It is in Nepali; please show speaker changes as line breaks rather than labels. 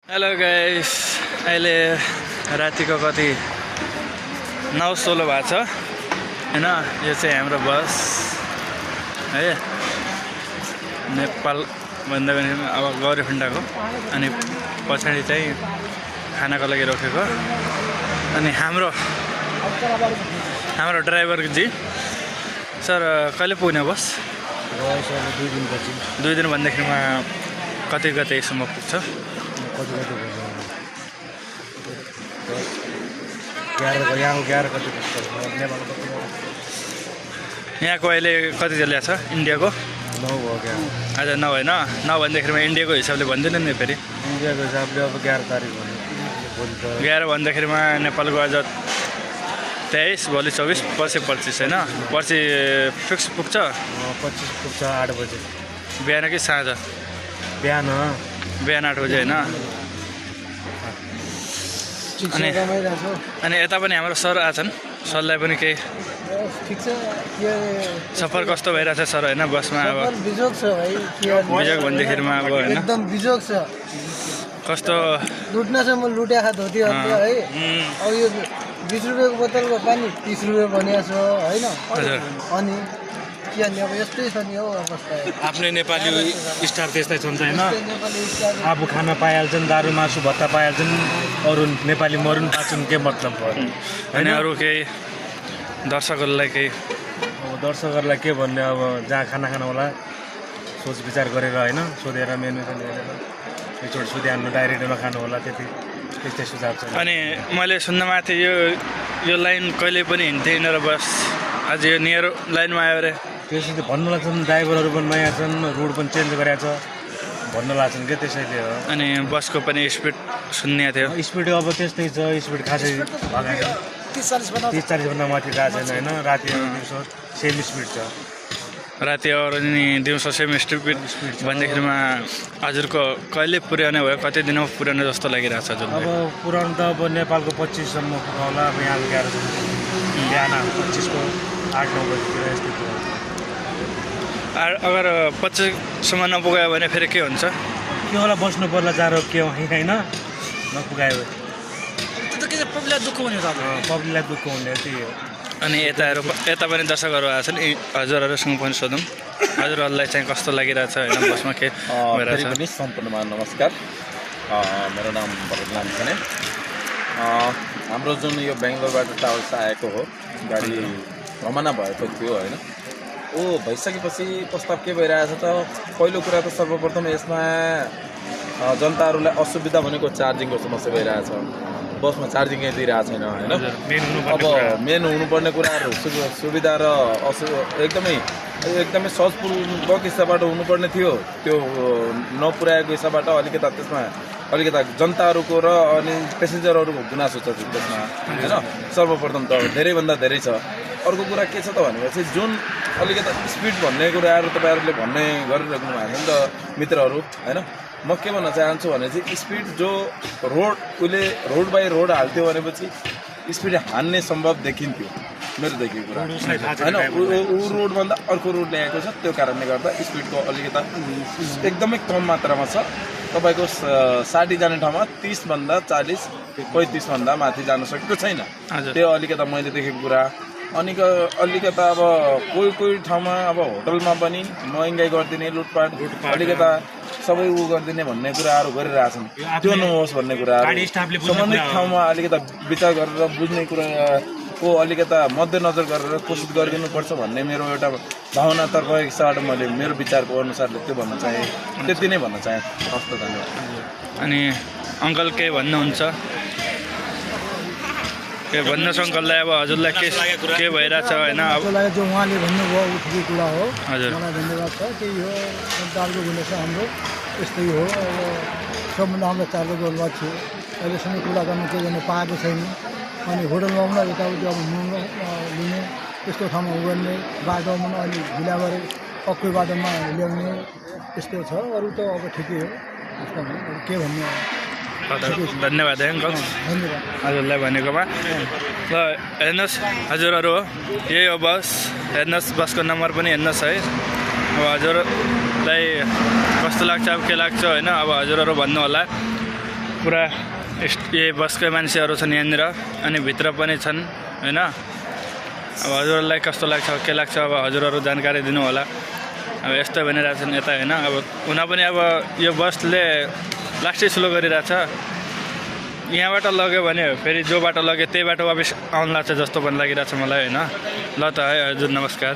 हेलो गाइस, अहिले रातिको कति 9:16 भएको छ हैन। यो चाहिँ हाम्रो बस है, नेपाल भन्दा पनि अब गौरीफुन्डाको। अनि पछाडि चाहिँ खानाको लागि रोकेको। अनि हाम्रो ड्राइभर जी सर कहिले पुग्ने बस? 2 दिन भन्दाखेरिमा कतिसम्म पुग्छ? यहाँको अहिले कति चलिरहेको छ? इन्डियाको
9 भयो क्या।
आज 9 होइन, 9 भन्दाखेरिमा इन्डियाको हिसाबले भन्दैन नि फेरि।
इन्डियाको हिसाबले अब 11 तारिक भन्यो।
11 भन्दाखेरिमा नेपालको आज 23, भोलि 24, पर्सि 25 होइन। पर्सि फिक्स पुग्छ।
25 पुग्छ 8 बजे।
बिहान कि साँझ?
बिहान
8 बजे होइन। अनि यता पनि हाम्रो सर आछन्। सरलाई पनि केही
ठिक छ।
सफर कस्तो भइरहेछ सर होइन बसमा? अब
बिजोग छ भाइ।
बिजोग भन्दाखेरिमा अब होइन
एकदम बिजोग छ।
कस्तो
लुट्नसम्म लुट्या खा धोतीहरूले है। अब यो 20 रुपियाँको बोतलको पानी 30 रुपियाँ भनिएको छ होइन।
हजुर।
अनि के भन्ने अब यस्तै छ नि हौ अवस्था।
आफ्नै नेपाली स्टाफ त्यस्तै छन् होइन।
नेपाली स्टाफ
आफू खान पाइहाल्छन्, दारू मासु भत्ता पाइहाल्छन्, अरू नेपाली मरुन पाछन्, के मतलब भयो?
अनि अरू केही दर्शकहरूलाई केही
अब दर्शकहरूलाई के भन्ने, अब जहाँ खाना खानु होला सोच विचार गरेर होइन, सोधेर मेनु हेरेर एकचोटि सोधिहाल्नु, डाइरेक्टमा खानु होला, त्यस्तै सुझाव छ।
अनि मैले सुन्नमा थिएँ यो लाइन कहिले पनि हिँड्थेन र बस आज यो नियर लाइनमा आयो अरे।
त्यसैले भन्नु लाग्छन्, ड्राइभरहरू पनि नयाँ छन्, रोड पनि चेन्ज गरेको छ भन्नु लाग्छन् क्या, त्यसैले हो।
अनि बसको पनि स्पिड सुन्ने थियो।
स्पिड अब त्यस्तै छ, स्पिड खासै भगाएर 30-40 भन्दा माथि गएको छैन होइन। राति दिउँसो सेम स्पिड छ।
राति और अनि दिउँसो सेम स्पिड भन्दाखेरिमा हजुरको कहिले पुर्याउने भयो? कति दिनमा पुर्याउने जस्तो लागिरहेको छ हजुरलाई?
अब पुरानो त अब नेपालको 25सम्म पुगाउला, अब यहाँ 11 बिहान 25को 8-9 बजीतिर यस्तै पुगाउँछ।
अगर 25सम्म नपुगायो भने फेरि के हुन्छ?
के होला, बस्नु पर्ला जाडो के होइन, नपुगायो
पब्लिकलाई दुःख हुने त।
पब्लिकलाई दुःख हुने त्यही हो।
अनि यता पनि दर्शकहरू आएछन्। हजुरहरूसँग पनि सोधौँ, हजुरहरूलाई चाहिँ कस्तो लागिरहेछ होइन बसमा के भइरहेछ?
पनि सम्पूर्णमा नमस्कार। मेरो नाम भरत लामिछाने। हाम्रो जुन यो बेङ्गलोरबाट ट्राभल्स आएको हो, गाडी रवाना भएको थियो होइन, ओ भइसकेपछि प्रस्ताव के भइरहेछ त? पहिलो कुरा त सर्वप्रथम यसमा जनताहरूलाई असुविधा भनेको चार्जिङको समस्या भइरहेछ। बसमा चार्जिङै दिइरहेको छैन होइन। अब मेन हुनुपर्ने कुराहरू सुविधा र एकदमै सहजपूर्वक हिसाबबाट हुनुपर्ने थियो, त्यो नपुर्याएको हिसाबबाट त्यसमा अलिकता जनताहरूको र अनि पेसेन्जरहरूको गुनासो छ त्यसमा होइन। सर्वप्रथम त धेरैभन्दा धेरै छ। अर्को कुरा के छ त भनेपछि जुन अलिकता स्पिड भन्ने कुराहरू तपाईँहरूले भन्ने गरिराख्नु भएको छ नि त मित्रहरू होइन। म के भन्न चाहन्छु भने चाहिँ स्पिड जो रोड बाई रोड हाल्थ्यो भनेपछि स्पिड हान्ने सम्भव देखिन्थ्यो मेरो देखेको कुरा होइन। ऊ रोडभन्दा अर्को रोड ल्याएको छ, त्यो कारणले गर्दा स्पिडको अलिकता एकदमै कम मात्रामा छ। तपाईँको 60 जाने ठाउँमा 30भन्दा 40, 35भन्दा माथि जान सकेको छैन। त्यो अलिकता मैले देखेको कुरा। अनि अलिकता अब कोही ठाउँमा अब होटलमा पनि महँगाई गरिदिने, लुटपाट अलिकता सबै गरिदिने भन्ने कुराहरू गरिरहेछन्। त्यो नहोस् भन्ने कुराहरू सम्बन्धित ठाउँमा अलिकता विचार गरेर बुझ्ने कुराको अलिकता मध्यनजर गरेर कोसिस गरिदिनुपर्छ भन्ने मेरो एउटा भावनातर्फ हिसाबबाट मैले मेरो विचारको अनुसारले त्यो भन्न चाहेँ। त्यति नै भन्न चाहेँ। हस्त धन्यवाद।
अनि अङ्कल केही भन्नुहुन्छ? के भन्नुहोस् अङ्कललाई, अब हजुरलाई के भइरहेछ होइन? अब
जो उहाँले भन्नुभयो ऊ ठिकै कुरा हो।
हजुर,
मलाई धन्यवाद छ। त्यही हो, जनताहरूको गुनासो हाम्रो यस्तै हो। अब सबभन्दा हाम्रो चालक अनुवाद थियो, अहिलेसम्म कुरा गर्नु केही गर्नु पाएको छैन। अनि होटलमा पनि यताउति अब महँगो लिने, त्यस्तो ठाउँमा उ गर्ने, बाटोमा पनि अलिक ढिला गरे पक्कै बाटोमा ल्याउने, त्यस्तो छ। अरू त अब ठिकै हो। के भन्नु,
धन्यवाद है अङ्कल
धन्यवाद
हजुरलाई भनेकोमा। ल हेर्नुहोस् हजुरहरू, यही हो बस। हेर्नुहोस् बसको नम्बर पनि हेर्नुहोस् है। अब हजुरलाई कस्तो लाग्छ, अब के लाग्छ होइन, अब हजुरहरू भन्नु होला। पुरा यही बसकै मान्छेहरू छन् यहाँनिर अनि भित्र पनि छन् होइन। अब हजुरहरूलाई कस्तो लाग्छ के लाग्छ अब हजुरहरू जानकारी दिनु होला। अब यस्तो भनिरहेको छन् यता होइन। अब हुन पनि अब यो बसले लास्टै स्लो गरिरहेछ। यहाँबाट लग्यो भने फेरि जो बाटो लग्यो त्यही बाटो वापस आउनु लाग्छ जस्तो पनि लागिरहेछ मलाई होइन। ल त है हजुर नमस्कार।